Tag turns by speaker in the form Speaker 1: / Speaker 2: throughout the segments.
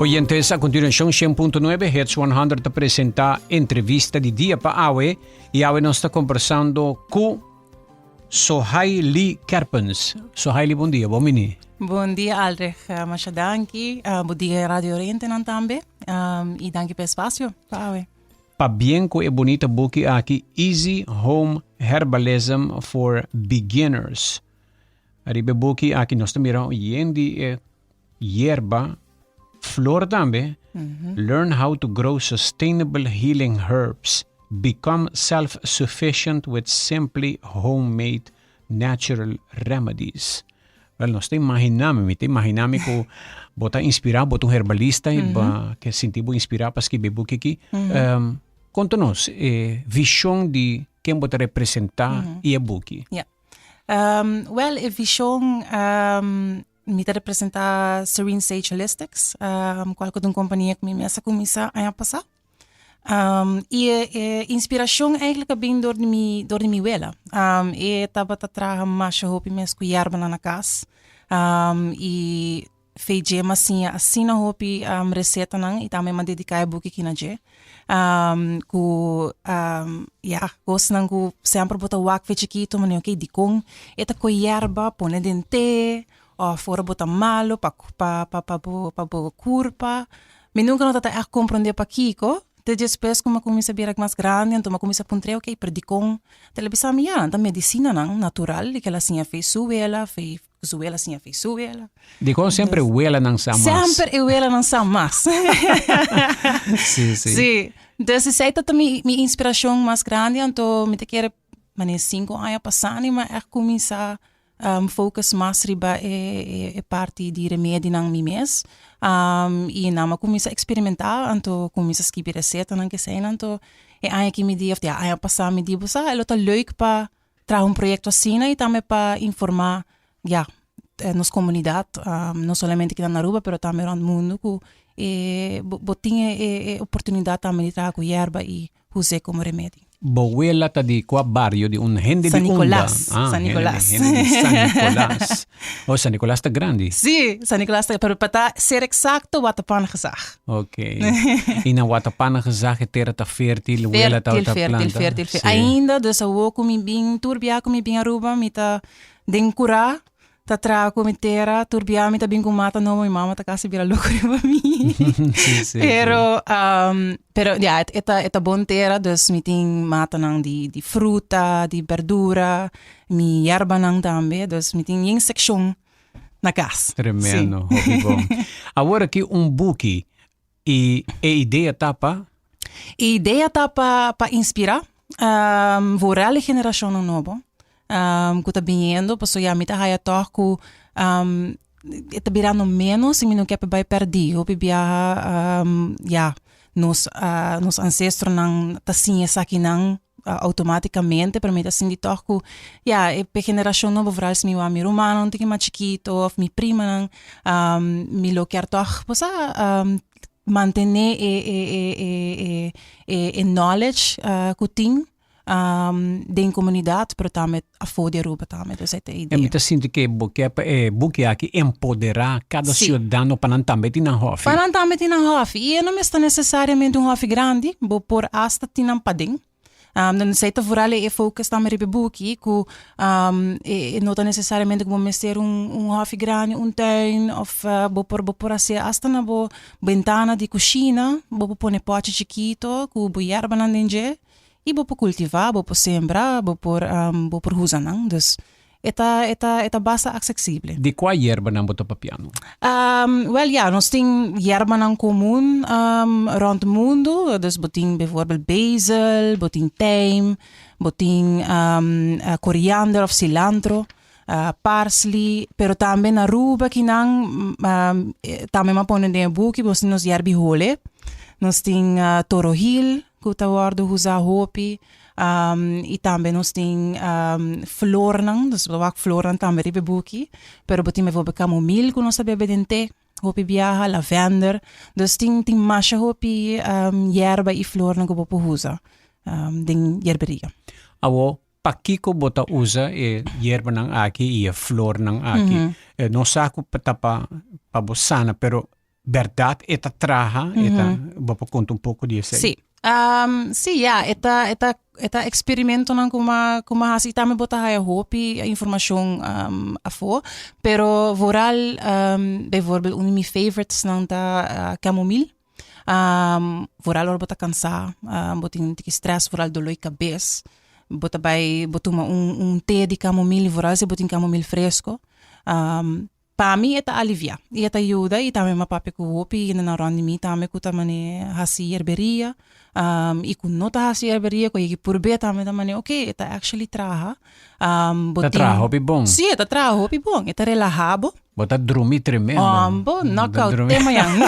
Speaker 1: Oyentes, a continuacion 100.9 Hits 100 ta presenta entrevista di dia pa awe y awe nos ta conversando cu Sohaili Kerpens. Sohaili, bon dia, bon bini.
Speaker 2: Bon dia Aldrich, uh, masha danki. Uh, bon dia Radio Oriente nan tambe. Um, y danki pa espacio pa awe.
Speaker 1: Pabien cu e bunita buki aki Easy Home Herbalism for Beginners. Ariba e buki aki nos ta mira yen di e yerba, flor tambe. Learn how to grow sustainable healing herbs. Become self-sufficient with simply homemade natural remedies. Wel, nos ta imagina mi, mi ta imagina mi ku bo ta inspirá, bo ta un herbalista i bo ke sinti bo inspirá pa skibi e buki aki. Konta nos e vishon di ken bo ta representá i e buki.
Speaker 2: Ja. Wel, e vishon mi ta representá Serene Sage Holistics, kual ku ta un kompania ku mi mes a kuminsá aña pasá. I e e inspirashon eigenlijk a bin dor di mi dor di mi wela. E tabata traha masha hopi mes ku yerbanan na kas. I fe dje m'a siña asina hopi resetanan i tambe m'a dediká e buki aki na dje. Ku ya, kosnan ku semper bo ta wak fe chikito manera oke dikon e ta kohe yerba pone den te òf ora bo ta malo pa pa pa bo pa bo kurpa. Mi nunka no ta ta ègt komprondé pakiko, te despues ku mi a kuminsá bira mas grandi anto mi a kuminsá puntr'é oke pero dikon ta el a bisa mi ya nan ta medisinanan natural di ke el a siña fei su wela fei su wela siña fei su wela.
Speaker 1: Dikon semper e welanan sa mas?
Speaker 2: Semper e welanan sa mas.
Speaker 1: Sí, sí.
Speaker 2: Sí, entonces esei ta ta mi mi inspirashon mas grandi anto mi ta kere manera sinku aña pasá mi a ègt kuminsá focus mas riba e e parti di remedinan mi mes y nan a cuminsa experimenta anto cuminsa skibi recetanan keseinan anto e aña aki mi di of ya aña pasa mi di bo sa e lo ta leuk pa traha un proyecto asina y tambe pa informa ya nos comunidad no solamente kinan na Aruba pero tambe rond mundo cu e bo tin e oportunidad tambe di traha cu yerba y Hus'é komo remedi.
Speaker 1: Bo wela ta di kua bario? Di un hende
Speaker 2: San
Speaker 1: di unda?
Speaker 2: Nicolas.
Speaker 1: Ah,
Speaker 2: San
Speaker 1: hende di,
Speaker 2: Nicolas.
Speaker 1: hende di San Nicolas. Oh, San Nicolas ta grandi.
Speaker 2: Sí, San Nicolas ta, pero pa ta ser exacto, Watapangezag.
Speaker 1: Ok. I na Watapangezag e tera ta fértil, wela ta
Speaker 2: Fértil,
Speaker 1: ta
Speaker 2: fértil,
Speaker 1: planta.
Speaker 2: fértil, fértil.
Speaker 1: Sí.
Speaker 2: Ainda, dus awor ku mi bin, tur bia ku mi bin Aruba, mi ta den kurá Ta traha ku mi tera, tur bia mi ta bin ku mata nobo, mi mama ta kasi bira loko riba mi.
Speaker 1: Sí, sí,
Speaker 2: Pero, um, pero ja, e, e ta, e ta bon tera, dus mi tin matanan di, di fruta, di berdura, mi yerbanan tambe, dus mi tin yen sekshon na kas.
Speaker 1: Tremendo,
Speaker 2: Sí.
Speaker 1: hopi bon. Awor aki un buki i e idea ta pa?
Speaker 2: E idea ta pa, pa inspira, um, vooral e generashonnan nobo. um, ku ta biniendo, paso ya mi ta haya tòg ku um, e ta birando menos i mi no ke pa bai pèrdí. Hopi biaha um, ya, nos, uh, nos ancestronan ta siña esakinan uh, automáticamente, pero mi ta sinti tòg ku ya, e pe generashon nobo, vooral si mi wak mi rumannan un tiki mas chikito òf mi primanan, um, mi lo kier tòg, bo sa, um, mantené e, e, e, e, e, e, e knowledge uh, ku tin den comunidad pero tambe afo di Aruba tambe dus e ta e
Speaker 1: E mi
Speaker 2: idea.
Speaker 1: ta sinti ke bo ke pa e buki aki empoderá kada
Speaker 2: Sí.
Speaker 1: siudadano pa nan tambe tin nan hòfi.
Speaker 2: Pa nan tambe tin nan hòfi i e no mester nesesariamente un hòfi grandi, bo por asta tin nan paden. Dan esei ta vooral e focus tambe riba e buki ku e no ta nesesariamente ku bo mester un un hòfi grandi, un tuin òf bo por bo por hasié asta na bo bentana di kushina, bo por pone pòchi chikito ku bo yerbanan den dje. I bo por kultivá, bo por sembra, bo por bo por usa nan. Dus e ta e ta e ta basta aksesible.
Speaker 1: Di kua yerbanan bo ta papiando?
Speaker 2: Wèl ya, nos tin yerbanan komun rònt mundu. Dus bo tin bijvoorbeeld basil, bo tin tijm, bo tin koriander òf cilantro, parsley. Pero tambe na Aruba kinan tambe mi a pone den e buki, nos tin nos yerbi hole, nos tin torohil. Ku ta wòrdu usá hopi i tambe nos tin flornan, nos ta wak flornan tambe riba e buki, pero bo tin bijvoorbeeld kamomil ku nos ta bebe den te hopi biaha, lavender, dus tin tin masha hopi yerba i flornan ku bo por usa den yerberia.
Speaker 1: Awor, pakiko bo ta usa e yerbanan aki i e flornan aki? Nos sa ku ta pa pa bo sana, pero. Berdad e ta traha, e ta, bo por conta un poco di esey?
Speaker 2: Sí. Um, sí, ja, e ta, e ta, e ta experimentonan cu m'a, cu m'a haci. Y tambe bo ta haya hopi informacion um, afo. Pero vooral, um, bijvoorbeeld, un di mi favoritesnan ta uh, chamomile. Um, vooral ora bo ta cansa, um, bo tin un tiki stress, vooral dolor di cabes. Bo ta bay, bo tuma un, un té di chamomile, vooral si bo tin chamomile fresco. Um, Pa mi e ta aliviá i e ta yuda i tambe m'a papia ku hopi hendenan rònt di mi tambe ku ta manera hasi yerberia i ku no ta hasi yerberia ku a yega purb'é tambe ta manera oke e ta actually traha.
Speaker 1: Bo Ta traha hopi bon.
Speaker 2: Sí e ta traha hopi bon e ta relahá bo.
Speaker 1: Bo ta drumi tremendo.
Speaker 2: Bo knockout te mañan.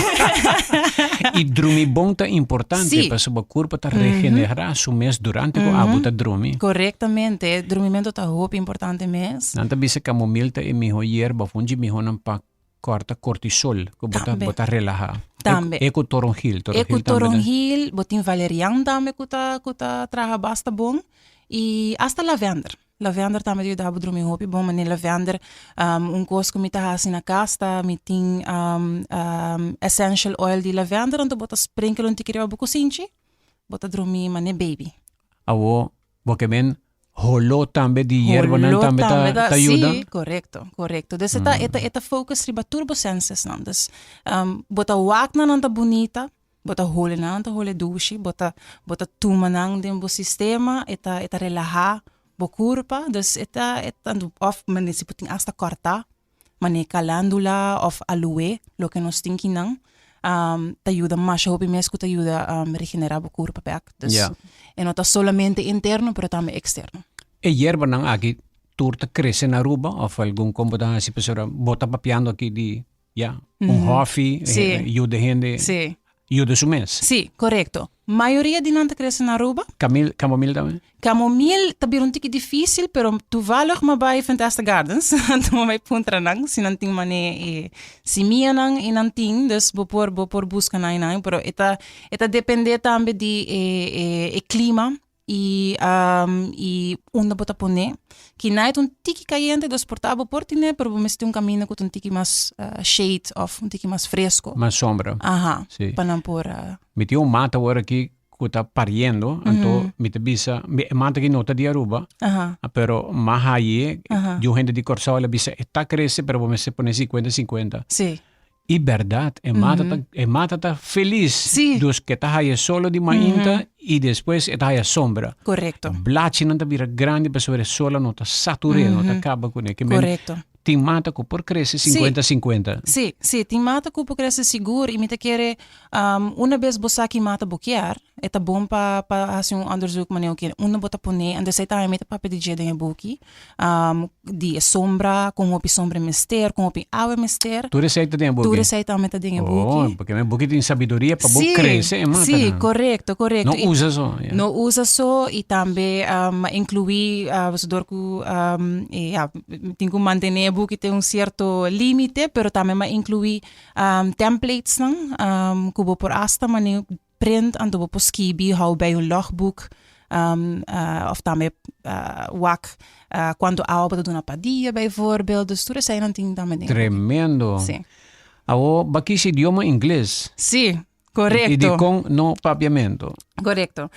Speaker 1: I drumi bon ta importante pasobra bo kurpa ta regenerá su mes durante ku abo ta drumi.
Speaker 2: Korektamente, drumimento ta hopi importante mes.
Speaker 1: Nan ta bisa kamomil ta e miho yerba of un dje mihonan pa kòrta kortisol ku bo ta bo ta relahá.
Speaker 2: Tambe.
Speaker 1: E ku toronhil,
Speaker 2: toronhil tambe. E ku toronhil, bo tin valerian tambe ku ta ku ta traha basta bon i asta lavender. Lavender tambe ta yuda bo drumi hopi bon, manera lavender un kos ku mi ta hasi na kas ta mi tin essential oil di lavender anto bo ta sprinkel un tiki riba bo kusinchi bo ta drumi manera baby.
Speaker 1: Awo bo ke men Holó tambe di yerbanan tambe ta ta yuda?
Speaker 2: Sí, korekto, korekto. Dus e ta e ta e ta focus riba tur bo sensesnan. Dus bo ta wak nan nan ta bunita, bo ta hole nan nan ta hole dushi, bo ta bo ta tuma nan den bo sistema, e ta e ta relahá bo kurpa. Dus e ta e ta òf manera si bo tin asta kòrtá. Manera kalandula òf aloe, loke nos tin kinan, ta yuda masha hopi mes ku ta yuda regenerá bo kurpa bèk. Dus e no ta solamente interno pero tambe eksterno.
Speaker 1: E yerbanan aki tur ta krese na Aruba òf algun kon bo ta hasi pasobra bo ta papiando aki di ya un hòfi yuda hende Yuda su mes.
Speaker 2: Sí, korekto. Mayoria di nan ta krese na Aruba.
Speaker 1: Kamil, kamomil tambe?
Speaker 2: Kamomil ta bira un tiki difísil, pero toevallig mi a bai Fantastic Gardens, anto mi a bai puntra nan si nan tin manera e simianan i nan tin, dus bo por bo por buska nan einan, pero e ta e ta depende tambe di e e klima I i unda bo ta pone. Ki night un tiki kayente, dus por ta bo por tine, pero bo mester tin un kaminda ku ta un tiki mas shade òf un tiki mas fresko.
Speaker 1: Mas sombra.
Speaker 2: Aha, Sí. pa nan por.
Speaker 1: Mi tin un mata awor aki ku ta pariendo, anto mi ta bisa, mi e mata aki no ta di Aruba,
Speaker 2: Aha.
Speaker 1: pero m'a haye di un hende di Kòrsou, el a bisa e ta krese pero bo mester pone sinkuenta sinkuenta.
Speaker 2: Sí.
Speaker 1: I bèrdat, e mata ta, e mata ta felis.
Speaker 2: Sí.
Speaker 1: Dus ke ta haya solo di mainta i despues e ta haya sombra.
Speaker 2: Korekto.
Speaker 1: Blachinan ta bira grandi pasobra e sola no ta satur'é, no ta kaba kuné. Ke men
Speaker 2: Korekto.
Speaker 1: tin mata ku por krese sinkuenta sinkuenta.
Speaker 2: Sí, sí, tin mata ku por krese sigur i mi ta kere una bes bo sa ki mata bo kier, e ta bon pa pa hasi un onderzoek manera ku unda bo ta pone, anto esei tambe mi ta papia di dje den e buki. Di e sombra, kon hopi sombra e mester, kon hopi awa e mester.
Speaker 1: Tur esei ta den e buki?
Speaker 2: Tur esei tambe ta den e buki.
Speaker 1: Oh, porque e buki tin sabiduria pa bo krese e mata.
Speaker 2: Sí, korekto, korekto.
Speaker 1: No usa so.
Speaker 2: Yeah. No usa so i tambe a inkluí dor ku ya, tin ku mantené e buki te un sierto límite, pero tambe a inkluí templatesnan ku bo por asta mane print anto bo por skibi hou bij un logboek of tambe wak cuanto awa bo ta duna pa dia bijvoorbeeld. Dus tur eseinan tin tambe den e boek.
Speaker 1: Tremendo.
Speaker 2: Sí.
Speaker 1: Awo bo a kis idioma ingles.
Speaker 2: Sí, korekto.
Speaker 1: I dikon no papiamento?
Speaker 2: Korekto.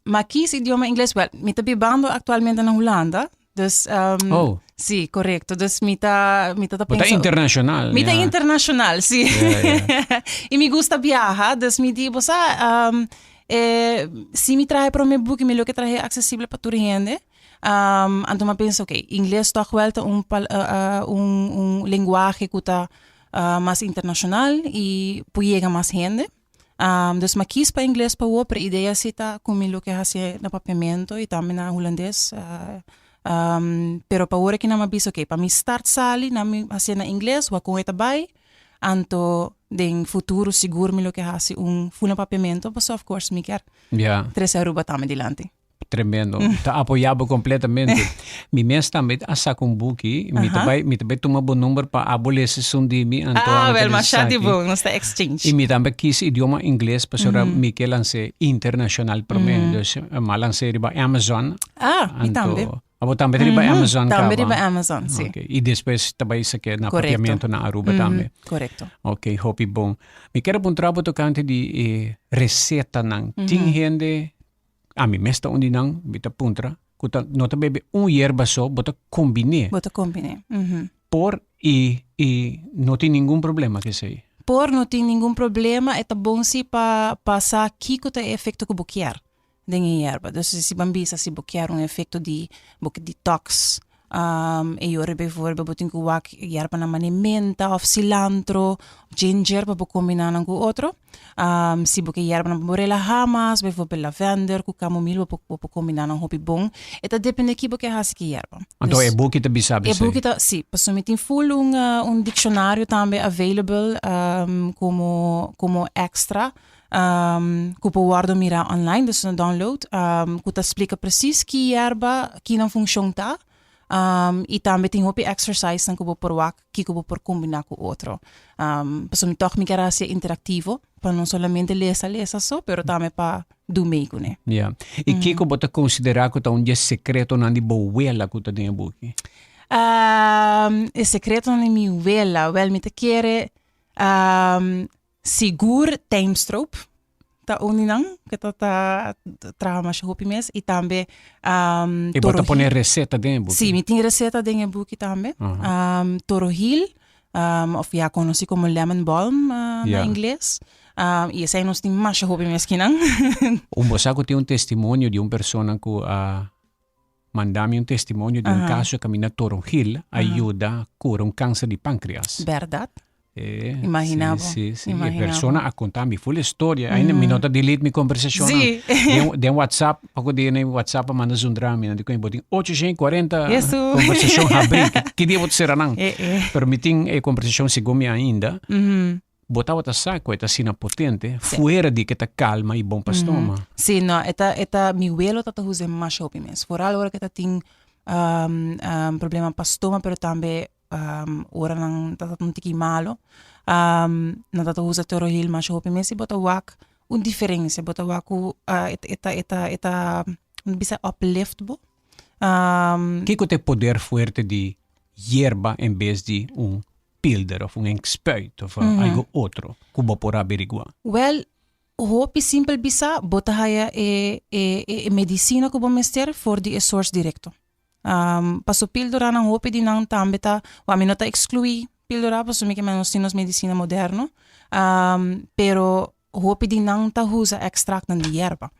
Speaker 2: Mi a kis idioma ingles, wèl, mi ta bibando aktualmente na Hulanda. Dus, um,
Speaker 1: Oh.
Speaker 2: Sí, correcto. Dus mi ta, mi ta, ta
Speaker 1: Bo ta
Speaker 2: pensa-
Speaker 1: internacional.
Speaker 2: Mi ta
Speaker 1: ja.
Speaker 2: internacional, sí.
Speaker 1: Ja, ja.
Speaker 2: I mi gusta viaja, dus mi di, bo sa, um, eh, si mi trahe prome buki, mi lo ke trahe accesible pa tur hende. Um, anto mi a pensa, ok, ingles toch wel ta un, pal, uh, uh, un, un lenguaje ku ta uh, mas internacional i por yega mas hende. Um, dus m'a kies pa ingles pa wou, pero idea si ta ku mi lo ke hasi na papiamento i tambe na hulandes. Uh, um, pero pa ora ki nan m'a bisa, ok, pa mi start sali, nan mi hasié na ingles, wak kon e ta bai, anto den futuro sigur mi lo ke hasi un full na papiamento, pasobra of course mi kier trese Aruba tambe dilanti.
Speaker 1: Tremendo. Ta apoya bo completamente. Mi mes tambe a saca un buki. Mi ta bai, mi ta bai tuma bo number pa abo lesa esun di mi. Anto
Speaker 2: Ah,
Speaker 1: mi ta
Speaker 2: wel,
Speaker 1: lesa
Speaker 2: masha di
Speaker 1: esaki.
Speaker 2: bon. Nos ta exchange.
Speaker 1: I mi tambe kies idioma ingles pasobra mi ke lans'é internacional promé. Dus m'a lans'é riba Amazon.
Speaker 2: Ah, mi
Speaker 1: Anto
Speaker 2: tambe.
Speaker 1: Abo tambe ta riba Amazon
Speaker 2: Tambe riba Amazon, si.
Speaker 1: Okay. I despues ta bai sake na papiamento na Aruba tambe.
Speaker 2: Correcto.
Speaker 1: Ok, hopi bon. Mi kier a puntra bo tocante di e recetanan. Tin hende, ami mes ta un di nan, mi ta puntra, cu ta no ta bebe un yerba so, bo ta combine.
Speaker 2: Bo ta combine.
Speaker 1: Por i i no tin ningun problema cu esey.
Speaker 2: Por no tin ningun problema, e ta bon si pa pa sa kico ta e efecto cu bo kier. Den e yerba. Dus si ban bisa si bo kier un efecto di bo ke detox um, e yori bijvoorbeeld bo tin ku wak yerbanan mane menta of cilantro, ginger pa bo combina nan ku otro. Um, si bo ke yerbanan pa bo relaha mas, bijvoorbeeld lavender ku camomil bo bo por combina nan hopi bon. E ta depende ki bo ke hasi ki yerba.
Speaker 1: Anto e buki ta bisa
Speaker 2: E buki ta, si, pasobra mi tin full un un diccionario tambe available um, como como extra. Ku por wòrdu mirá online, dus un download, ku ta splika presis ki yerba, ki nan funshon ta, i tambe tin hopi exercise nan ku bo por wak kiko bo por kombiná ku otro. Pasobra mi tòg mi kier hasi interaktivo pa no solamente lesa lesa so, pero tambe pa du mei kuné.
Speaker 1: Ya. I kiko bo ta konsiderá ku ta un di e sekretonan di bo wela ku ta den e buki?
Speaker 2: E sekretonan di mi wela, wèl mi ta kere Sigur tijmstroop ta un di nan ku ta ta traha masha hopi mes i tambe
Speaker 1: um, E bo ta pone receta den e buki?
Speaker 2: Sí, mi tin receta den e buki tambe. Uh -huh. um, Torohil, um, of ya konosí komo lemon balm uh, na ingles. Um, i esei nos tin masha hopi mes kinan.
Speaker 1: Un bo sa ku tin un testimonio di un persona ku a manda mi un testimonio di un kaso kaminda Toronhil a yuda kura un kanser di pankreas.
Speaker 2: Bèrdat? Eh, Imagina
Speaker 1: bo. Sí, sí, sí. E persona a conta mi full historia. Mm. Mi no ta delete mi conversacion.
Speaker 2: Sí.
Speaker 1: Den, den WhatsApp, poco dia en WhatsApp manda zundra mi. Dico, botin 840 conversacion habri. Ki dia bot sera nan?
Speaker 2: Eh, eh.
Speaker 1: Pero mi tin e conversacion segun mi ainda.
Speaker 2: Mm -hmm.
Speaker 1: Bo tabata sa cu e ta asina potente, sí. Fuera di que ta calma y bon pa stoma.
Speaker 2: Mm -hmm. Sí, no, eta, eta, mi welo tata usa masha hopi mes. Vooral ora que ta tin um, um, problema pa stoma, pero tambe um, ora nan tata un tiki malo. Um, nan tata usa torohil masha hopi mes y bo ta wak un diferencia. Bo ta wak cu uh, eta, eta, eta, eta, bisa uplift bo.
Speaker 1: Um, Kiko ta e poder fuerte di yerba en bes di un pilder of un inkspuit of algo otro ku bo por averiguá?
Speaker 2: Wel, hopi simpel bisa, bo ta haya e, e, e medisina ku bo mester for di e source direkto. Um, paso pildoranan hopi di nan tambe ta, wa mi no ta ekskluí pildora paso mi ke men nos tin nos medisina moderno, um, pero Hopi di nan ta usa extractnan di yerba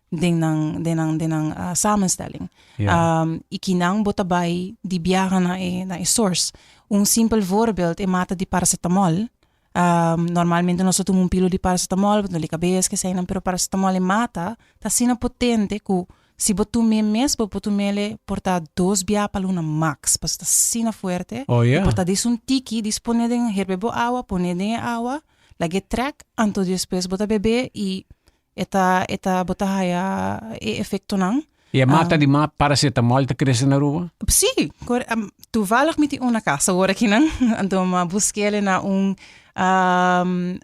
Speaker 2: den nan den nan den nan uh, samenstelling.
Speaker 1: Ja.
Speaker 2: Um, i kinan bo ta bai di biaha na e na e source. Un simpel voorbeeld, e mata di paracetamol. Um, normalmente nos ta tuma un pilo di paracetamol, pa doli cabes, ke sei nan, pero paracetamol e mata ta asina potente ku si bo tum'é mes, bo por tum'é por ta dos bia pa luna max, pasobra ta asina fuerte.
Speaker 1: Oh, ja.
Speaker 2: I por ta dis un tiki, dis pone den, herbe bo awa, pone den e awa, Lag'é trèk, anto despues bo ta bebé i e ta e ta bo ta haya e efektonan.
Speaker 1: I e mata di ma paracetamol ta krese na Aruba?
Speaker 2: Sí, kor toevallig mi tin un na kas awor akinan, anto mi a busk'el na un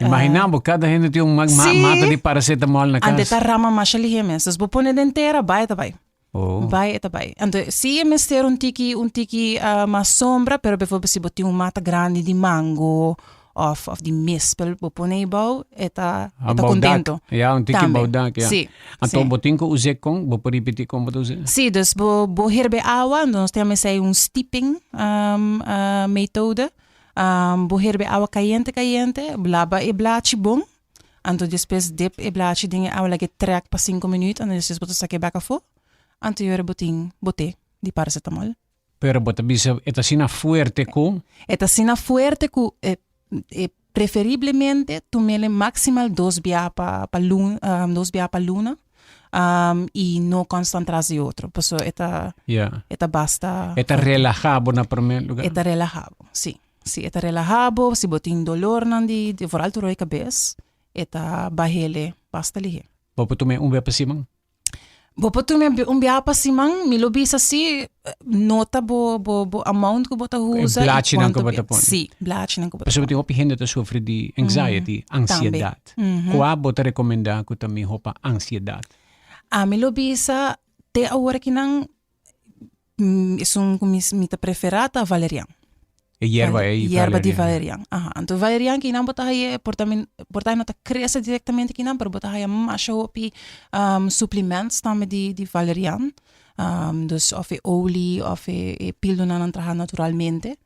Speaker 1: Imagina bo kada hende tin un ma mata di paracetamol na kas.
Speaker 2: Anto e ta rama masha lihé mes, dus bo pone den tera bai e ta bai.
Speaker 1: Oh.
Speaker 2: Bai e ta bai. Anto si e mester un tiki un tiki mas sombra, pero bijvoorbeeld si bo tin un mata grandi di mango of of di mispel, bo pone ei bou, e ta e ta contento.
Speaker 1: Ja, un tiki
Speaker 2: Tambe.
Speaker 1: bou dak, ja.
Speaker 2: Si,
Speaker 1: Anto
Speaker 2: si.
Speaker 1: bo tin ku us'é kon? Bo por ripití kon bo ta us'é?
Speaker 2: Si, dus bo bo herbe awa, anto nos ta yama esei un steeping methode. Bo herbe awa kayente kayente, laba e blachi bon, Anto despues dip e blachi den e awa laga e trek pa sinku minuut anto despues bo ta saka e bek afo anto yora bo tin bo te di paracetamol.
Speaker 1: Pero bo ta bisa e ta asina fuerte ku.
Speaker 2: E ta asina fuerte ku e e preferiblemente tumele maximal dos bia pa pa luna dos bia pa luna i no constant tras di otro paso e ta
Speaker 1: Ya.
Speaker 2: e ta basta
Speaker 1: E ta relaha bo na primer lugar.
Speaker 2: E ta relaha bo si. Si e ta relaha bo, si bo tin dolornan di, di vooral tur e kabes, e ta bahele basta lihé.
Speaker 1: Bo por tuma e un bia pa siman?
Speaker 2: Bo por tuma e un bia pa siman, mi lo bisa si, nota bo, bo, bo amount ku bo ta usa.
Speaker 1: E blachinan ku bo ta pone.
Speaker 2: Si, blachinan ku bo ta pone.
Speaker 1: Pasobra tin hopi hende ta sufri di anxiety, ansiedat. Kua bo ta rekomendá ku ta mihó pa ansiedat?
Speaker 2: Ami lo bisa te awor akinan. Esun ku mi mi ta preferá ta valerian.
Speaker 1: E yerba ei
Speaker 2: Yerba di valerian. Aha. Anto valerian kinan bo ta haye por ta por ta no ta krese direktamente kinan pero bo ta haya masha hopi suplements tambe di di valerian. Dus of e olie of e e pildonan nan traha naturalmente.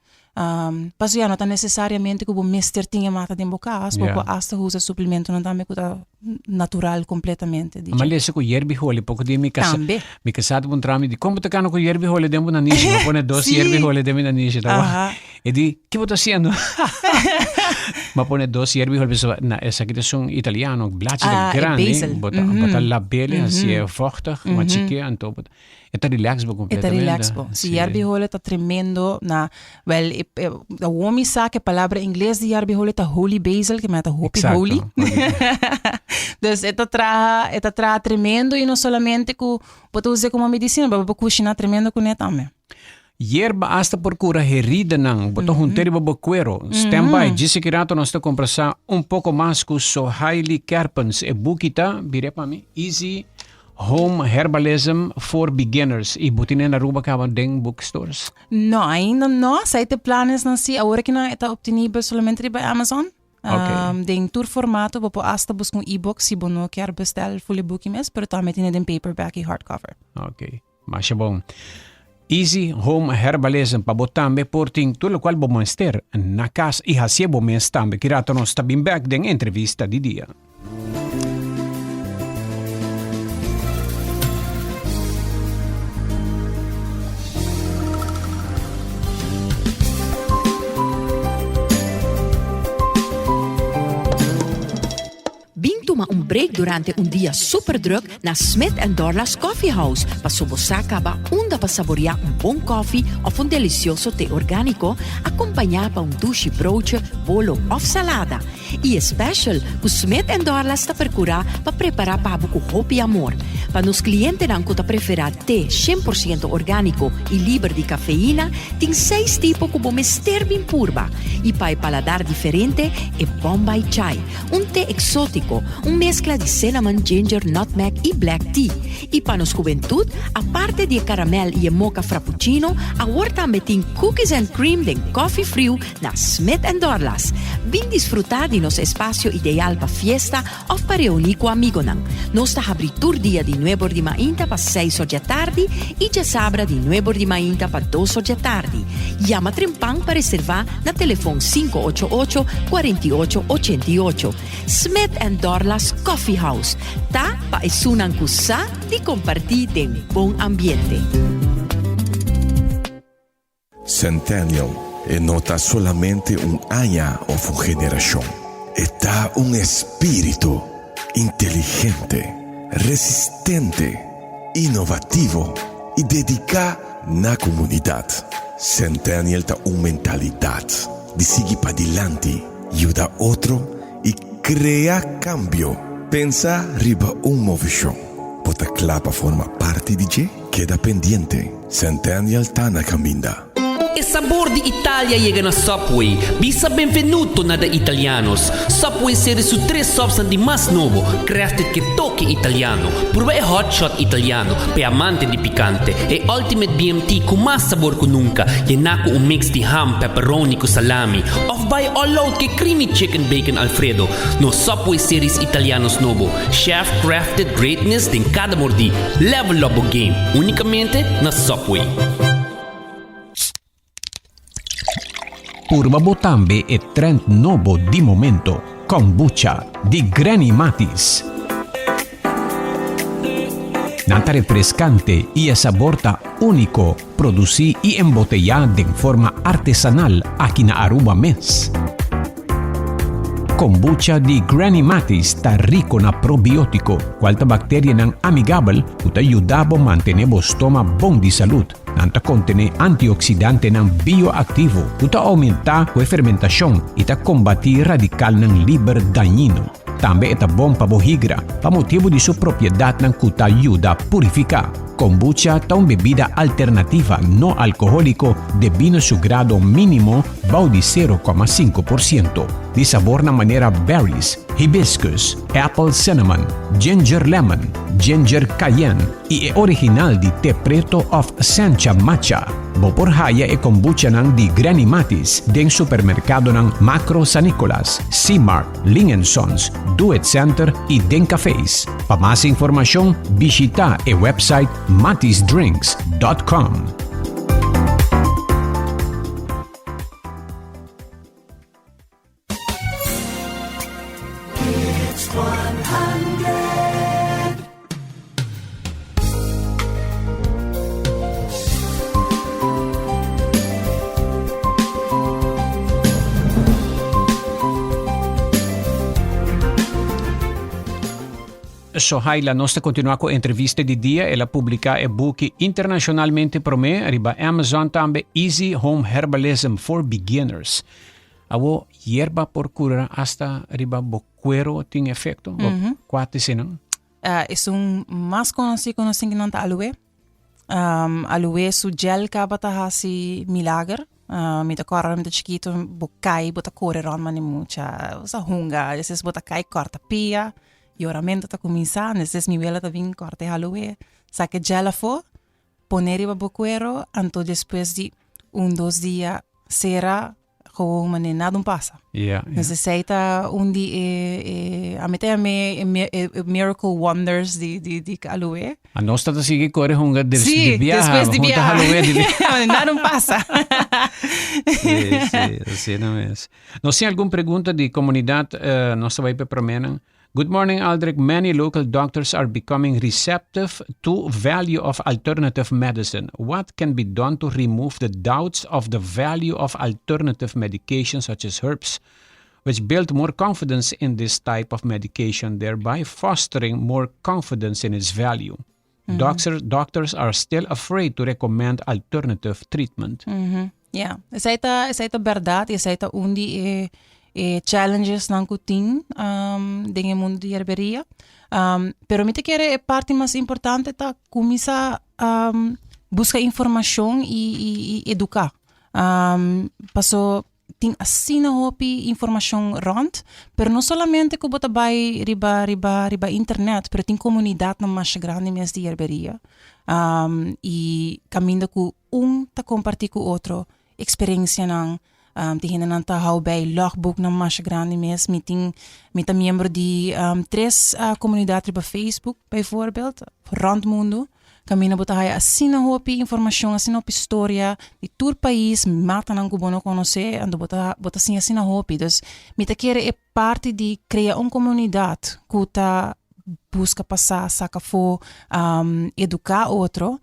Speaker 2: Pasobra ya no ta nesesariamente ku bo mester tin e mata den bo kas, bo por asta usa suplementonan tambe ku ta natural kompletamente.
Speaker 1: Ma lesa ku yerbi holi poko dia mi kasa mi kasa ta puntra mi di kon bo ta kano ku yerbi holi den bo nanishi? Bo pone dos yerbi holi den mi nanishi ta wak. E di ki bo ta hasiendo? Bo pone dos yerbi holi pasobra na esaki ta esun italiano blachi ta grandi bo ta bo ta labele hasié vochtig machike anto bo ta E ta relax bo
Speaker 2: completamente. E ta relax bo. Si yerbi hole ta tremendo na, wel, e, e, awor mi sa ke palabra ingles di yerbi hole ta holy basil, ke men ta hopi
Speaker 1: Exacto,
Speaker 2: holy.
Speaker 1: holy.
Speaker 2: Dus e ta traha, e ta traha tremendo y no solamente ku bo ta usa como medicina, pero bo por kushina tremendo kuné tambe.
Speaker 1: Yerba hasta por cura heridanan, bo ta hunté riba bo cuero. Stand by, djis aki rato nos ta comprasa un poco mas cu Sohaili Kerpens. E buki ta, bira pa mi, Easy Home Herbalism for Beginners. Y bo tine na Aruba caba den bookstores?
Speaker 2: No, ainda no. Sa e planes nan si. Awor aki nan e ta obtenibel solamente riba Amazon.
Speaker 1: Ok.
Speaker 2: Den tur formato, bo por hasta busca un e-book si bo no kier bestel full e buki mes, pero tambe tine den paperback y hardcover.
Speaker 1: Ok. Masha bon. Easy Home Herbalism pa bo tambe por tin tur locual bo mester na cas y hacié bo mes tambe. Ki rato nos ta bin bek den entrevista di dia.
Speaker 3: Bin tuma un break durante un dia super druk na Smith and Dorlas Coffee House paso bo sa caba unda pa saborea un bon koffie of un delicioso te organico acompaña pa un dushi broodje, bolo of salada. Y e special cu Smith and Dorlas ta percura pa prepara pa bo cu hopi amor. Pa nos clientenan cu ta prefera te 100% organico y liber di cafeína, tin seis tipo cu bo mester bin purba. Y pa e paladar diferente, e Bombay Chai. Un te exótico, un mezcla di cinnamon, ginger, nutmeg y black tea. Y pa nos hubentud, aparte di e caramel y e mocha frappuccino, awor tambe tin cookies and cream den coffee friu na Smith and Dorlas. Bin disfruta di nos espacio ideal pa fiesta of pa reuni cu amigonan. Nos ta habri tur dia di nuebor di mainta pa seis or djatardi y djasabra di nuebor di mainta pa dos or djatardi. Yama trempan pa reserva na telefon 588 48 88. Smith and Dorlas Coffee House ta pa esunnan ku sa di kompartí den bon ambiente.
Speaker 4: Centennial e no ta solamente un aña of un generacion. E ta un espíritu inteligente, resistente, innovativo y dedica na comunidad. Centennial ta un mentalidad di sigui padilanti, yuda otro y crea cambio. Pensa riba un movecion. Bo ta cla pa forma parti di dje? Keda pendiente, Centennial ta na caminda.
Speaker 5: E sabor di Italia yega na Subway. Bisa benvenuto na de Italianos. Subway seri su tres subsnan di mas nobo, crafted ke toke italiano. Purba e Hot Shot Italiano, p'e amante di picante, e Ultimate BMT cu mas sabor cu nunca, yená cu un mix di ham, pepperoni cu salami. Of bai all out ke Creamy Chicken Bacon Alfredo. Nos Subway Series Italianos nobo, chef crafted greatness den cada mordí. Level up bo game, unicamente na Subway.
Speaker 1: Purba bo tambe e trend nobo di momento, Kombucha di Granny Matis. Nan ta refrescante y e sabor ta unico, produci y embotella den forma artesanal aki na Aruba mes. Kombucha di Granny Matis ta rico na probiotico, cual ta bacterianan amigabel cu ta yuda bo mantene bo stoma bon di salud. Nan ta kontené antioksidantenan bioaktivo ku ta oumentá ku e fermentashon i ta kombatí radikalnan liber dañino. Tambe e ta bon pa bo higra, pa motibu di su propiedatnan ku ta yuda purifiká. Kombucha ta un bebida alternativa no alkohóliko debí na su grado mínimo bou di 0,5%. Di sabornan manera berries, hibiscus, apple cinnamon, ginger lemon, ginger cayenne i e original di te preto òf sencha matcha. Bo por haya e kombuchanan di Granny Matis den supermerkadonan Makro San Nicolas, C-Mart, Ling and Sons, Do It Center y den cafés. Pa mas informacion bishita e website matisdrinks.com. Sohaila, nos ta continua cu entrevista di dia. El a publica e buki internacionalmente prome riba Amazon tambe Easy Home Herbalism for Beginners. Awo yerba por cura hasta riba bo cuero tin efecto? Mm -hmm. Cua ta eseinan?
Speaker 2: Uh, esun mas conocí cu nos tin nan ta aloe. Um, aloe su gel caba ta hasi milager. Uh, mi ta corda mi ta chiquito, bo cai, bo ta corre rond mani mucha, bo sa hunga, despues bo ta cai corta pia, yoramento ta cuminsa, despues mi wela ta bin corta e aloe, saca e gel afo, pone riba bo cuero, anto despues di un dos dia cera gewoon mane nada un pasa.
Speaker 1: Yeah,
Speaker 2: yeah. Dus esei ta un di e, e a mi ta yam'é e, mi- e, e miracle wonders di, di, di aloe.
Speaker 1: A nos ta sigui kore hunga de,
Speaker 2: Sí,
Speaker 1: di biaha.
Speaker 2: despues di
Speaker 1: junta
Speaker 2: biaha.
Speaker 1: aloe di biaha.
Speaker 2: Mane nada un pasa.
Speaker 1: Sí, sí, asina mes. Nos tin algun pregunta di komunidat, eh, nos ta bai pa e proménan. Good morning Aldrich, many local doctors are becoming receptive to value of alternative medicine. What can be done to remove the doubts of the value of alternative medication such as herbs, which build more confidence in this type of medication, thereby fostering more confidence in its value? Mm -hmm. Doctor, doctors are still afraid to recommend alternative treatment.
Speaker 2: Mm -hmm. Yeah, esei ta, esei ta berdad y esei ta un di e, e challenges nan ku tin um, den e mundo di herberia. Um, pero mi ta kere e parti mas importante ta kuminsa um, buska informashon y, y, y eduká. Um, paso tin asina hopi informashon rònt, pero no solamente ku bo ta bai riba riba riba internet, pero tin komunidatnan masha grandi mes di yerberia. Um, i kaminda ku un ta kompartí ku otro eksperensianan, um, tin hendenan ta hou bei logboeknan masha grandi mes. Mi tin mi ta miembro di um, tres uh, komunidat riba Facebook bijvoorbeeld, rònt mundu. Kaminda bo ta haya asina hopi informashon, asina hopi storia di tur pais, matanan ku bo no konosé, anto bo ta bo ta siña asina hopi. Dus mi ta kere e parti di krea un komunidat ku ta buska pa sa, saka afó, eduká otro,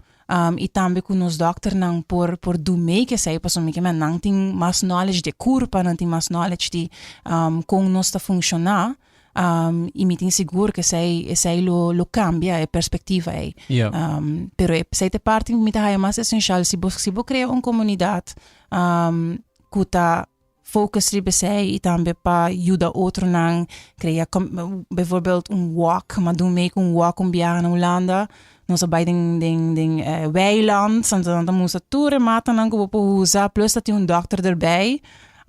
Speaker 2: i tambe ku nos dòkternan por por du mee ku esei, pasobra mi ke men nan tin mas knowledge di e kurpa, nan tin mas knowledge di kon nos ta funshoná. Um, y mi tin sigur que esei, esei lo, lo cambia e perspectiva ei.
Speaker 1: Yeah.
Speaker 2: Um, pero esei te parti mi ta haya mas esencial. Si bo, si bo crea un comunidad um, ku ta focus riba esei y tambe pa yuda otronan, crea com, bijvoorbeeld un walk, ma doen mee ku un walk un biaha na Hulanda. Nos a bai den, den, den eh, weiland, anto nan ta mustra tur e matanan ku bo por usa, plus ta tin un dokter erbij.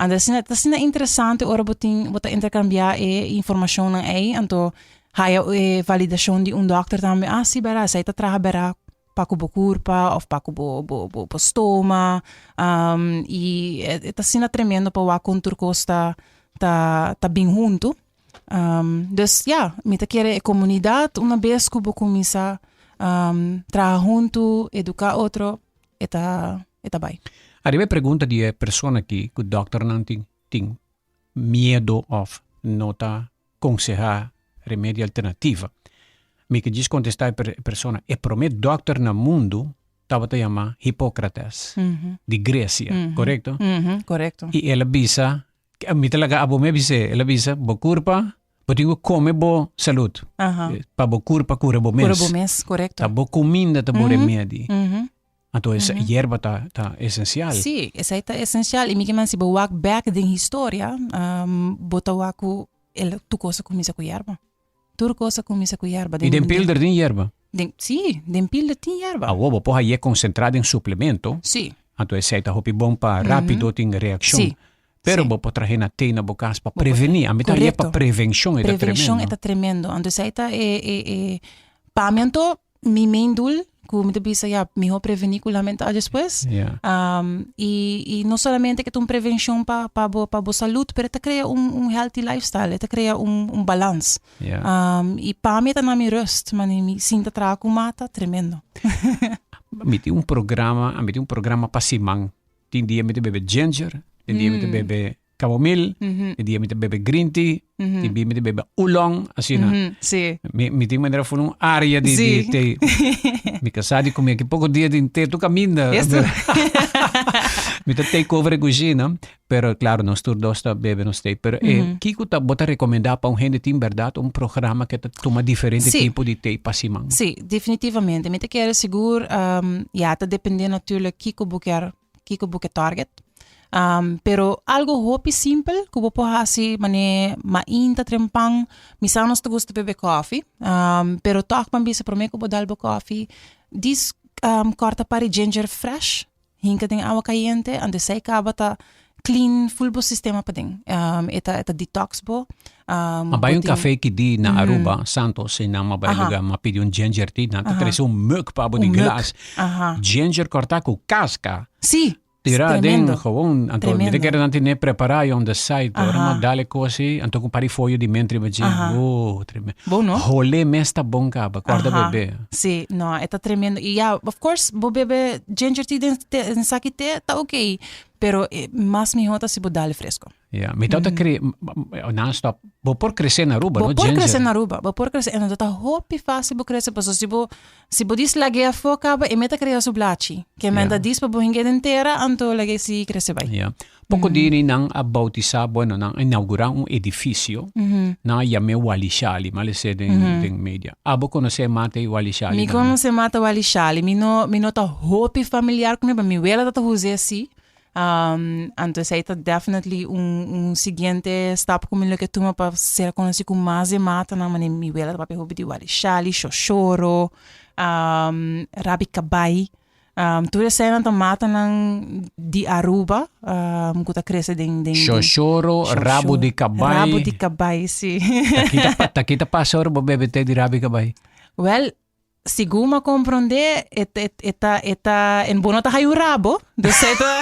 Speaker 2: Anto asina ta asina interesante ora bo tin bo ta interkambiá e informashonnan ei, anto haya e validashon di un dòkter tambe, ah si bèrdat esei ta traha bèrdat pa ku bo kurpa òf pa ku bo bo bo stoma i e ta asina tremendo pa wak kon tur kos ta ta ta bin huntu. Dus ya, mi ta kere e komunidat una bes ku bo kuminsá traha huntu, eduká otro, e ta e ta bai.
Speaker 1: Ariba e pregunta di e persona aki ku dòkternan tin tin miedo òf no ta konsehá remedio alternativa. Mi ke djis kontestá e persona, e promé dòkter na mundu tabata yamá Hipócrates di Gresia, korekto?
Speaker 2: Korekto.
Speaker 1: I el a bisa, mi ta laga abo mi a bis'é, el a bisa, bo kurpa Bo tin ku kome bo salud.
Speaker 2: Aha.
Speaker 1: Pa bo kurpa kura bo mes.
Speaker 2: Kura bo mes, korekto.
Speaker 1: Ta bo kuminda ta bo remedi. Anto esa yerba ta ta esensial.
Speaker 2: Sí, esei ta esensial. I mi ke men si bo wak bèk den historia, bo ta wak ku. El tur kos a kuminsá ku yerba. Tur kos a kuminsá ku yerba.
Speaker 1: I den pilder tin yerba?
Speaker 2: Den, sí, den pilder tin yerba.
Speaker 1: Awor bo por haye konsentrá den suplemento.
Speaker 2: Sí.
Speaker 1: Anto esei ta hopi bon pa rápido tin reakshon.
Speaker 2: Sí.
Speaker 1: Pero bo por trahe na te na bo kas pa prevení. Ami ta haye pa prevenshon e ta tremendo.
Speaker 2: Prevenshon e ta tremendo. Anto esei ta e, e, e, pa mi anto Mi main doel, ku mi ta bisa ya, mihó prevení ku lamentá despues.
Speaker 1: Yeah.
Speaker 2: Um, i, i no solamente ke ta un prevenshon pa, pa bo, pa bo salud, pero e ta krea un, un healthy lifestyle, e ta krea un, un balans.
Speaker 1: Yeah.
Speaker 2: Um, i pa mi e ta na mi rust, mane mi sinta traha ku mata, tremendo.
Speaker 1: Mi tin un programa, mi tin un programa pa siman. Tin dia mi ta bebe ginger, tin dia mi ta bebe Camomil, tin dia mi ta bebe green tea, tin dia mi ta bebe oolong, asina.
Speaker 2: Sí.
Speaker 1: Mi, mi tin manera for un área di, di té. Mi casá di comé aki poco dia tin té tu caminda.
Speaker 2: Esto.
Speaker 1: Mi ta take over e cushina, pero claro, nos tur dos ta bebe nos té. Pero eh, kiko ta bo ta recomendá pa un hende tin berdad un programa ke ta tuma diferente tipo di té pa siman?
Speaker 2: Sí, definitivamente. Mi ta kere sigur, ya ta depende natuurlijk kiko bo kier kiko bo ke target. Um, pero algo hopi simpel ku bo por hasi mane mainta trempan. Mi sa nos ta gusta bebe koffie, um, pero toch ban bisa prome ku bo dal bo koffie, dis um, korta pari ginger fresh, hinka den awa kayente, anto esei kaba ta clean full bo sistema paden. Um, e ta, e ta detox bo. Um,
Speaker 1: Ma bai
Speaker 2: bo
Speaker 1: un
Speaker 2: tin-
Speaker 1: café ki di na Aruba, Santos, en nan ma bai lugar, ma pidi un ginger tea, nan ta trece un mug pa bo di
Speaker 2: Un mug.
Speaker 1: glas. Ginger cortá cu casca.
Speaker 2: Sí,
Speaker 1: Tira den
Speaker 2: tremendo.
Speaker 1: gewoon, anto mi ta
Speaker 2: Tremendo.
Speaker 1: kere nan tine prepara on the side, ora ma dale cosi, anto cu pari foyo di ment riba dje. Oh, tremendo.
Speaker 2: Bon, no?
Speaker 1: Hole mes ta bon caba, corda bebe.
Speaker 2: Sí, no, e ta tremendo. Y ya, of course, bo bebe ginger tea den, te, den saki te, ta oké. Pero eh, mas mihó ta si bo dale fresco.
Speaker 1: Ja, mi tata cre non stop. Bo por crece na Aruba,
Speaker 2: Bo
Speaker 1: no?
Speaker 2: por
Speaker 1: Ginger.
Speaker 2: crece na Aruba, bo por crece. En dat ta hopi fácil bo crece, paso si bo si bo dis lag'é afó caba, e meta crea su blachi. Ke men ta dis pa bo hing'é den tera, anto lag'é si crece bai.
Speaker 1: Ja. Poco dia ni nan a bautisa, bueno, nan a inaugura un edificio, nan a yam'é Walishali, ma lese den, den media. Abo conoce mata e Walishali?
Speaker 2: Mi
Speaker 1: tambe?
Speaker 2: conoce mata Walishali. Mi no, mi no ta hopi familiar con e, pero mi wela ta ta us'é si. Um, anto esei ta definitely un, un siguiente stap ku mi lo ke tuma pa ser konosí ku mas e matanan, mane mi wela ta papia hopi di walishali, shoshoro, um, rabi kabai. Um, tur eseinan ta matanan di Aruba, um, ku ta krese den, den, den
Speaker 1: Shoshoro, rabo di kabai.
Speaker 2: Rabo di kabai, si.
Speaker 1: Ta kita, ta kita pasa ora bo bebe te di rabi kabai?
Speaker 2: Wel, Segun m'a komprondé, e e e ta e ta en bo no ta haña un rabo, dus esei ta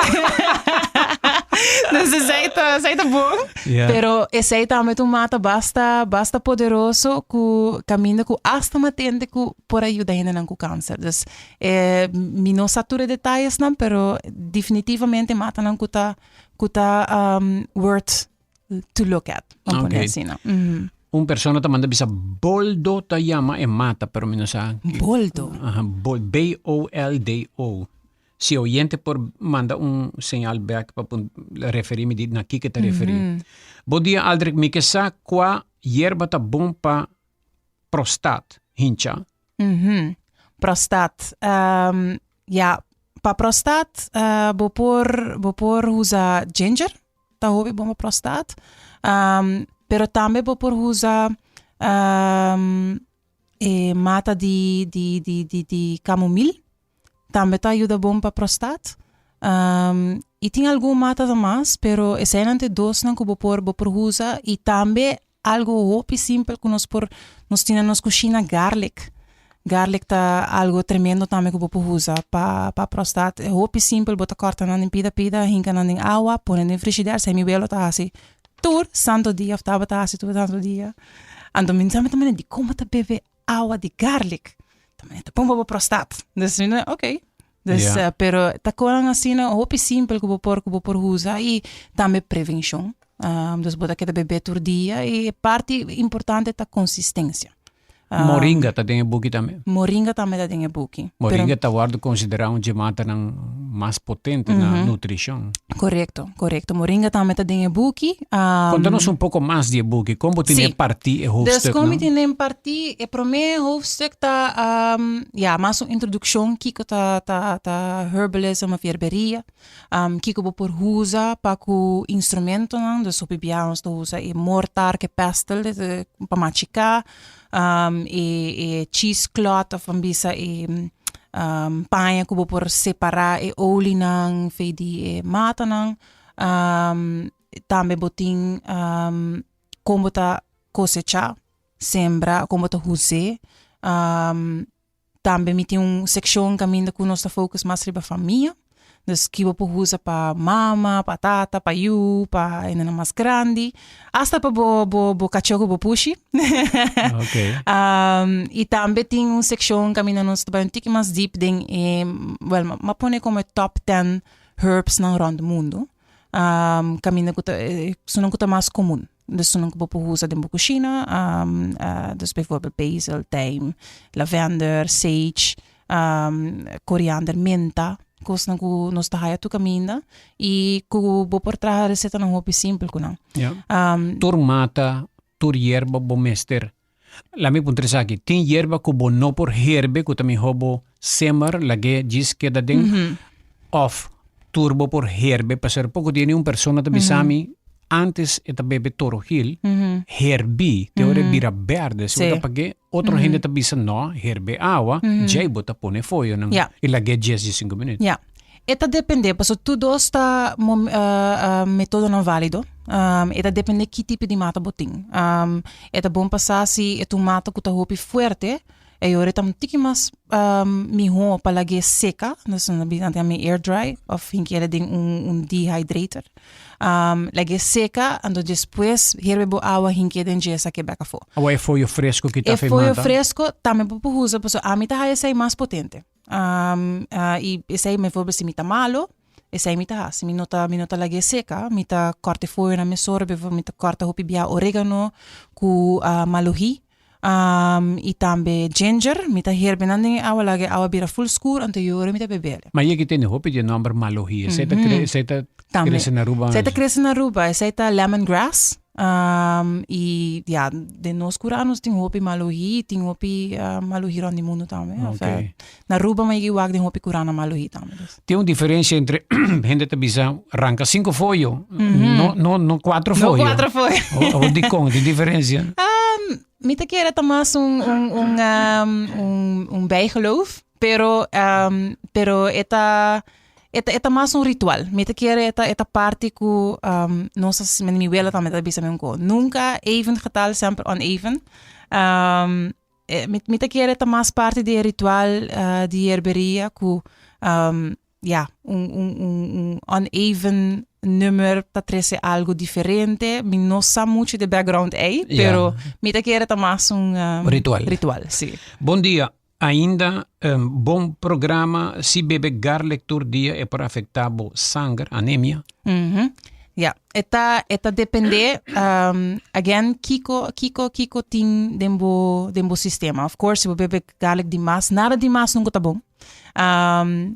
Speaker 2: dus esei ta esei ta bon.
Speaker 1: Ja.
Speaker 2: Pero esei tambe ta un mata basta basta poderoso ku kaminda ku asta m'a tende ku por a yuda hendenan ku kanser. Dus e mi no sa tur e detayesnan, pero definitivamente matanan ku ta ku ta worth to look at. Vamos poner asina.
Speaker 1: Un persona ta manda bisa boldo ta yama e mata, pero mi no sa.
Speaker 2: Boldo.
Speaker 1: Aha, bol, B-O-L-D-O. Si oyente por manda un señal back pa pun referi mi di na kiko ta referi. Bon dia Aldrich, mi ke sa kua yerba ta bon pa prostat hincha.
Speaker 2: Prostat. Um, ja, pa prostat uh, bo por bo por usa ginger. Ta hopi bon pa prostat. Um, pero tambe bo por usa um, e mata di, di, di, di, di camomil. Tambe ta yuda bon pa prostat. Um, y tin algun mata mas, pero eseinan te dosnan ku bo por, bo por usa. Y tambe Algo hopi simpel ku nos por nos tin na nos kushina garlic. Garlic ta algo tremendo tambe ku bo por usa pa pa prostat. E hopi simpel bo ta kòrta nan den pida pida, hinka nan den awa, pone den frishider, esei mi welo ta hasi tur santo dia òf tabata hasi tur santo dia. Anto mi ta manda dikon bo ta bebe awa di garlic? Ta manda ta bon pa bo prostat. Dus mi ta oké. Dus pero ta konan asina hopi simpel ku bo por ku bo por usa i tambe prevenshon. Dus bo ta keda bebe tur dia i e parti importante ta konsistensia.
Speaker 1: Moringa ta den e buki tambe?
Speaker 2: Moringa tambe ta den e buki.
Speaker 1: Moringa ta wòrdu konsiderá un dje matanan mas potente na nutrishon.
Speaker 2: Korekto, korekto. Moringa tambe ta den e buki.
Speaker 1: Konta nos un poko mas di e buki. Kon bo tene
Speaker 2: Sí.
Speaker 1: partí e
Speaker 2: Dus
Speaker 1: hoofdstuk
Speaker 2: kon mi
Speaker 1: nan?
Speaker 2: tene partí e promé hoofdstuk ta ya mas un introdukshon kiko ta ta ta herbalism of yerberia. Kiko bo por usa pa ku instrumentonan, dus hopi biaha nos ta usa e mortar ku e pestel pa machiká, e e cheesecloth of ban bisa e paña ku bo por separá e olinan for di e matanan. Tambe bo tin kon bo ta kosechá, sembra, kon bo ta us'é. Tambe mi tin un sekshon kaminda ku nos ta focus mas riba famia. Dus ki bo por usa pa mama, pa tata, pa yu, pa hendenan mas grandi, asta pa bo bo bo kachó ku bo pushi.
Speaker 1: Okay.
Speaker 2: I tambe tin un sekshon kaminda nos ta bai un tiki mas diep den e, wèl, m'a pone komo e top ten herbsnan rònt mundu. Kaminda ku ta esunnan ku ta mas komun. Dus esunnan ku bo por usa den bo kushina, dus bijvoorbeeld basil, tijm, lavender, sage, koriander, menta, kosnan ku nos ta haya tur kaminda i ku bo por traha resetanan hopi simpel ku nan.
Speaker 1: Ya. Tur mata, tur yerba bo mester. Laat mi puntra esaki, tin yerba ku bo no por herbe ku ta mihó bo semmer lag'é djis keda den òf tur bo por herbe? Pasobra poko dia ni un persona ta bisa mi antes e ta bebe torogil herbí te ora e bira berde si bo ta pag'é otro hende ta bisa no herbe awa djei bo ta pone foyonan i lag'é dies di sinku minüt.
Speaker 2: Ya. E ta depende pasobra tur dos ta metodonan valido. E ta depende ki tipo di mata bo tin. E ta bon pa sa si e ta un mata ku ta hopi fuerte e ora e ta un tiki mas mihó pa lag'é seka, nos nan ta yama air dry òf hink'é den un dehydrator. Lag'é seka anto despues herbe bo awa hink'é den dje sak'é bèk afó.
Speaker 1: Awa e foyo fresco ki ta
Speaker 2: E
Speaker 1: fe
Speaker 2: foyo
Speaker 1: mata?
Speaker 2: fresco tambe bo por usa pasobra ami ta haya esei mas potente. I esei bijvoorbeeld si mi ta malo, esei mi ta hasi. Mi no ta, mi no ta lag'é seka, mi ta kòrta e foyonan mesora, bijvoorbeeld mi ta kòrta hopi bia oregano ku malohi i tambe ginger, mi ta herbe nan den e awa laga e awa bira ful skur anto e ora mi ta bebele.
Speaker 1: Ma yeki tene hopi di e nòmber malohi, esei ta kre, esei ta krese na Aruba?
Speaker 2: Esei ta krese na Aruba, esei ta lemongrass. I ya, den nos kura nos tin hopi malohi, tin hopi malohi rònt di mundu tambe.
Speaker 1: Okay.
Speaker 2: Na Aruba mi a yega wak den hopi kurana malohi tambe. Dus.
Speaker 1: Tin un diferensia entre hende ta bisa ranka sinku foyo, no, no, no kuatro
Speaker 2: No
Speaker 1: foyo.
Speaker 2: kuatro foyo.
Speaker 1: O, o dikon, tin diferensia?
Speaker 2: Mi ta kere ta mas un, un, un, un, un bijgeloof, pero, pero e ta, E ta e ta mas un ritual. Mi ta kere e ta e ta parti ku nos a mi wela tambe ta bisa mi un ko. Nunka even getal, semper oneven. Mi mi ta kere e ta mas parti di e ritual di yerberia ku ya un un un un oneven nummer ta trese algu diferente. Mi no sa muchu di e background ei, pero mi ta kere ta mas un
Speaker 1: Ritual.
Speaker 2: Ritual, si.
Speaker 1: Bon dia. Ainda bon programa si bebe garlic tur dia e por afecta bo sanger, anemia?
Speaker 2: Ya, e ta e ta depende again kiko kiko kiko tin den bo den bo sistema. Of course si bo bebe garlic di mas, nada di mas nunca ta bon.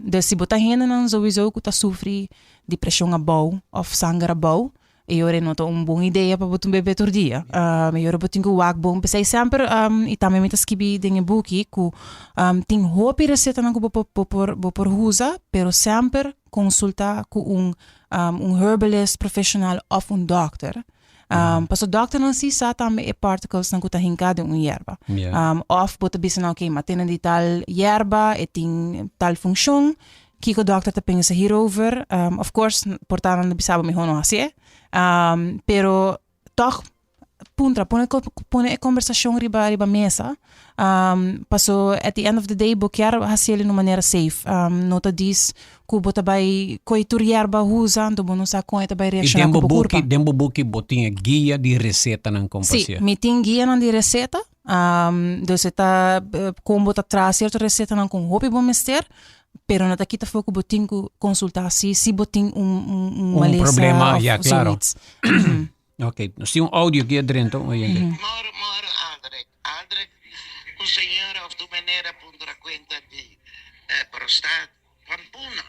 Speaker 2: Dus si bo ta hendenan souiso ku ta sufri di preshon abou of sanger abou, E ora no ta un bon idea pa bo tin bebe tur dia. E ora bo tin ku wak bon. P'esei semper i tambe mi ta skibi den e buki ku tin hopi resetanan ku bo por bo por bo por usa, pero semper konsulta ku un un herbalist profeshonal òf un dòkter. Pasobra dòkternan si sa tambe e particlesnan ku ta hinká den un yerba. Òf bo ta bisa nan oke, mi a tene di tal yerba, e tin tal funshon. Kiko dokter ta pensa hierover? Of course, por ta nan ta bisa bo mihó no hasié. Pero tòg puntra, pone pone e kombersashon riba riba mesa. Paso at the end of the day bo kier hasiel den un manera safe. No ta dis ku bo ta bai koe tur yerba usa, anto bo no sa kon e ta bai
Speaker 1: I
Speaker 2: reakshoná
Speaker 1: den
Speaker 2: ku
Speaker 1: bo
Speaker 2: bo
Speaker 1: buki,
Speaker 2: kurpa.
Speaker 1: den bo buki bo tin e guia di resetanan kon
Speaker 2: Sí,
Speaker 1: pasia?
Speaker 2: mi tin guianan di reseta. Dus e ta kon bo ta traha sierto resetanan kon hopi bo mester, pero no ta kita for ku bo tin ku konsultá si si bo tin un un un
Speaker 1: Un
Speaker 2: malesa
Speaker 1: problema,
Speaker 2: of
Speaker 1: ya, claro.
Speaker 2: zoiets.
Speaker 1: Ok, nos tin un audio aki adrento, oyente.
Speaker 6: Moro moro Aldrich. Aldrich, un señora of tu meneer a puntra cuenta di prostaat. Pampuna.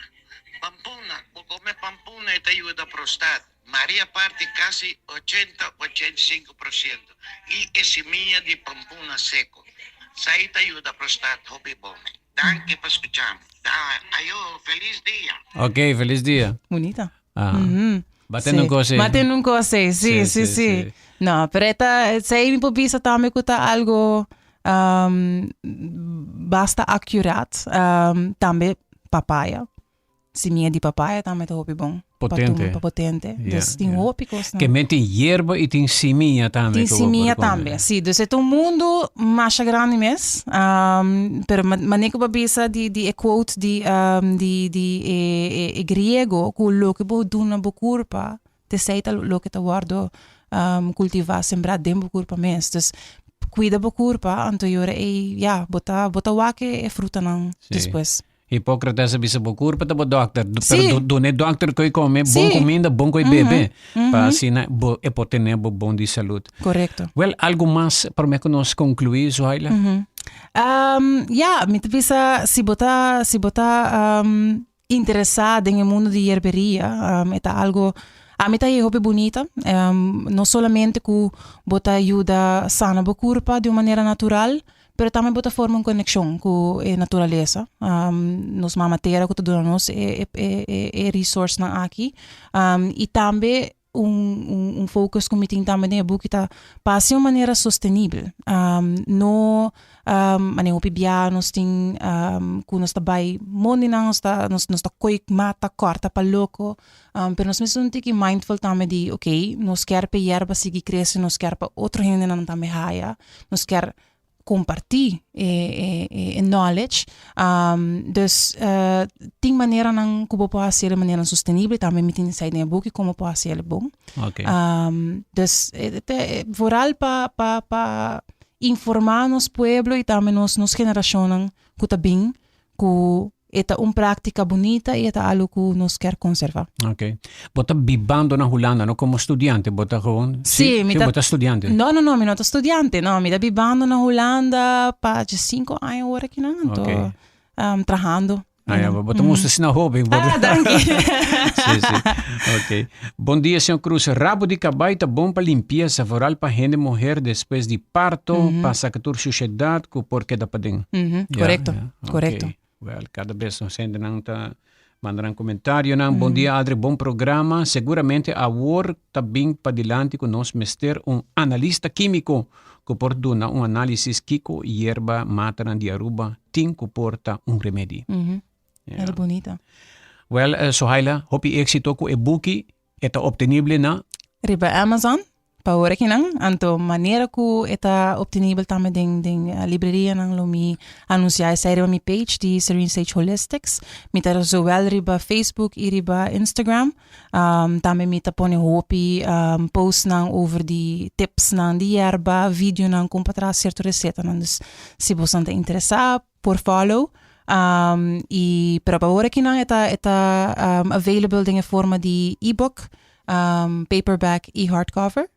Speaker 6: Pampuna, bo come pampuna e ta yuda prostat. Maria parti casi 80, 85% y e simia di pampuna seco. Sai ta yuda prostat hopi bon. Danki pa scucha mi. Da, ayo, feliz dia.
Speaker 1: Ok, feliz dia.
Speaker 2: Bunita.
Speaker 1: Ah. Baten un cos.
Speaker 2: Baten un cos, sí, sí, sí, sí. No, pero eta, sei mi por bisa tambe cu ta algo um, basta accurate. Um, tambe papaya. Simia di papaya tambe ta hopi bon.
Speaker 1: Potente.
Speaker 2: Pa potente.
Speaker 1: Ja,
Speaker 2: Dus tin
Speaker 1: ja.
Speaker 2: hopi cosnan.
Speaker 1: Ke men tin yerba y tin simia tambe.
Speaker 2: Tin
Speaker 1: ku bo por
Speaker 2: simia
Speaker 1: come.
Speaker 2: tambe, sí. Dus e ta un mundo masha grandi mes. Um, pero ma- manera ku bo a bisa di, di e quote di, um, di, di e, e, e griego, ku loke bo duna bo kurpa, tesei ta loke ta wordo um, kultivá, sembrá den bo kurpa mes. Dus kuida bo kurpa, anto yora ei, ja, bo ta, bo ta wak e, e frutanan
Speaker 1: Sí.
Speaker 2: despues.
Speaker 1: Hipócrates a bisa bo kurpa ta bo dòkter, pero
Speaker 2: Sí.
Speaker 1: duna e dòkter ku e kome bon
Speaker 2: Sí.
Speaker 1: kuminda, bon ku e bebe, pa asina bo e por tene bo bon di salud.
Speaker 2: Korekto.
Speaker 1: Wel, algu mas promé ku nos konkluí, Zuhaila?
Speaker 2: Um, ja, mi ta bisa si bo ta, si bo ta um, interesá den e mundo di yerberia, um, e ta algo, ami ta haña hopi bunita, um, no solamente ku bo ta yuda sana bo kurpa di un manera natural, Pero tambe bo ta forma un konekshon ku e naturalesa. Nos mama tera ku ta duna nos e e e resourcenan aki. I tambe un un un focus ku mi tin tambe den e buki ta pa hasi un manera sostenibel. No manera hopi bia nos tin ku nos ta bai mondinan nos ta nos ta koi mata kòrta pa loko. Pero nos mester un tiki mindful tambe di ok nos kier pa e yerba sigui krese nos kier pa otro hendenan tambe haya. Nos kier comparti e, e, e, e knowledge. Um, dus uh, tin maneranan ku bo por hasi de manera sostenibel. Tambe mi tin esei den e buki como por hasi bon.
Speaker 1: Ok.
Speaker 2: Um, dus eh, te, eh, vooral pa, pa, pa informa nos pueblo y tambe nos, nos generacionnan ku ta bin ku e ta un práktika bunita i e ta algu ku nos kier konservá.
Speaker 1: Ok. Bo ta bibando na Hulanda, no komo studiante, bo ta gewoon...
Speaker 2: Sí, mi ta...
Speaker 1: Bo ta studiante?
Speaker 2: No, no, no, mi no ta studiante, no. Mi ta bibando na Hulanda pa dje sinku aña awor akinan, anto
Speaker 1: Ok.
Speaker 2: um, trahando.
Speaker 1: Ah, ja, bo ta mustra asina hoben. Bo
Speaker 2: Ah, danki.
Speaker 1: Sí, sí. Ok. Bon dia, señor Cruz. Rabo di cabai ta bon pa limpieza, vooral pa hende muher despues di parto, pa saca tur suciedad cu por keda paden.
Speaker 2: Mhm,
Speaker 1: Ja,
Speaker 2: Correcto,
Speaker 1: ja. Ok.
Speaker 2: correcto.
Speaker 1: Wel, cada bes nos hendenan ta manda nan comentarionan. Bon dia, Adri, bon programa. Seguramente awor ta bin padilanti cu nos mester un analista quimico cu por duna un analisis kico yerba matanan di Aruba tin cu por ta un remedi.
Speaker 2: Mhm.
Speaker 1: Ja.
Speaker 2: Heel bonita.
Speaker 1: Wel, eh, Sohaila, hopi éxito cu e buki. E ta obtenible na?
Speaker 2: Riba Amazon, pa ora akinan. Anto manera ku e ta obtenibel tambe den den librerianan lo mi anunsiá esei riba mi page di Serene Sage Holistics. Mi ta zowel riba Facebook i riba Instagram. Tambe mi ta pone hopi postnan over di tipsnan di yerba, videonan kon pa traha sierto resetanan. Dus si boso ta interesá por follow. Um, y, pero pa ora kinan e ta, e ta um, available den e forma di e-book, um, paperback y hardcover.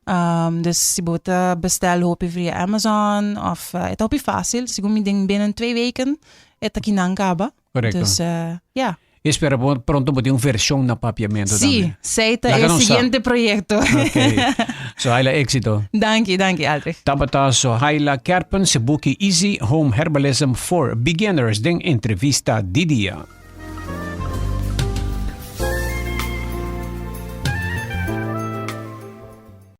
Speaker 2: Um, dus si bo ta bestel hopi via Amazon of uh, e ta hopi fácil. Segun mi den binnen twee weken e ta kinan kaba.
Speaker 1: Correcto.
Speaker 2: Dus uh, ja.
Speaker 1: Espera bo pronto bo tin un version na papiamento
Speaker 2: Sí,
Speaker 1: tambe.
Speaker 2: sei ta
Speaker 1: Laga
Speaker 2: e
Speaker 1: nos sa.
Speaker 2: siguiente proyecto.
Speaker 1: Ok. Sohaila, éxito.
Speaker 2: Danki, danki Aldrich.
Speaker 1: Tabata Sohaila Kerpen se buki Easy Home Herbalism for Beginners den entrevista di dia.